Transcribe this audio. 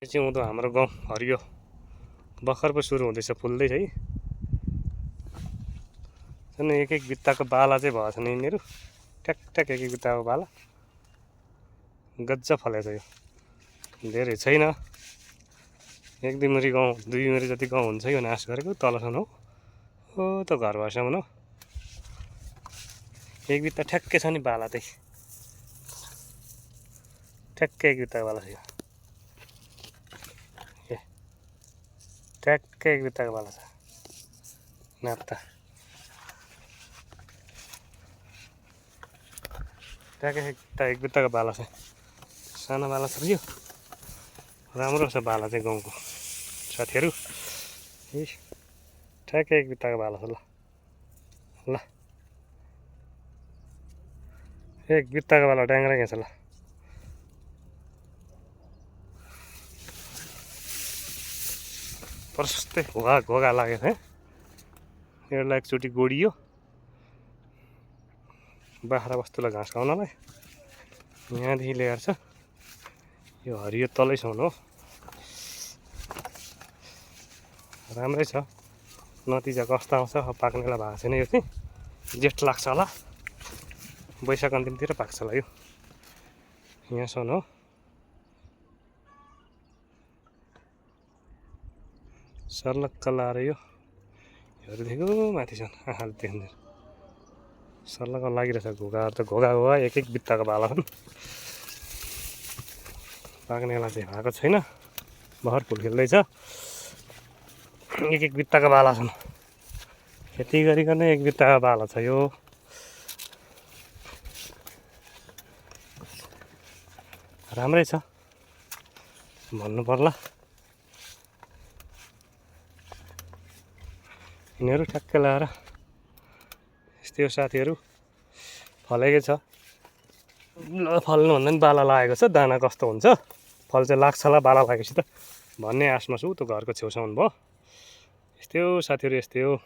चिउँदो हाम्रो गाउँ हरियो भर्खर पो सुरु हुँदैछ, फुल्दैछ है। अनि एक एक बित्ताको बाला चाहिँ भएको छन् यिनीहरू, ट्याक ट्याक एक एक बित्ताको बाला गज्जा फलेको छ। यो धेरै छैन, एक दुई मुरी जति गाउँ हुन्छ यो नाश गरेको तलसम्म हो त घर भएसम्म हो। एक बित्ता ठ्याक्कै छ नि बाला चाहिँ, ठ्याक्कै एक बित्ताको बाला छ यो। ए ठ्याक्कै एक बित्ताको बाला छ, नाप्ता ट्याक्कै एक बित्ताको बाला छ। सानो बाला छ यो, राम्रो छ बाला चाहिँ गाउँको साथीहरू। ए ठ्याक्कै एक बित्ताको बाला छ। ल ल एक बित्ताको बाला ड्याङ्ग्रा छ। ल प्रशस्तै घोगा लागेको छ है। यसलाई एकचोटि गोडियो बाख्रा बस्तुलाई घाँस खाउनलाई। यहाँदेखि ल्याएर छ यो हरियो तलैसम्म हो, राम्रै छ। नतिजा कस्तो आउँछ पाक्नेलाई भएको छैन। यो चाहिँ जेठ लाग्छ होला, वैशाख अन्तिमतिर पाक्छ होला यो। यहाँसम्म हो, सर्लक्क लाएर योहरूदेखिको माथिसम्म आँखाले देख्दैन। सर्लक्क लागिरहेछ। घोगाहरू त घोगा एक एक बित्ताको बाला छन्। पाक्नेलाई चाहिँ भएको छैन, भर फुल खेल्दैछ। एक एक बित्ताको बाला छन्, खेती गरिकन एक बित्ताको बाला छ यो। राम्रै छ भन्नु पर्ला। यिनीहरू ठ्याक्कै लाएर यस्तै हो साथीहरू, फलेकै छ। फल्नु भन्दा पनि बाला लागेको छ, दाना कस्तो हुन्छ फल चाहिँ लाग्छ होला बाला लागेपछि त भन्ने आशमा छु। त्यो घरको छेउसम्म भयो। यस्तै हो साथीहरू, यस्तै हो।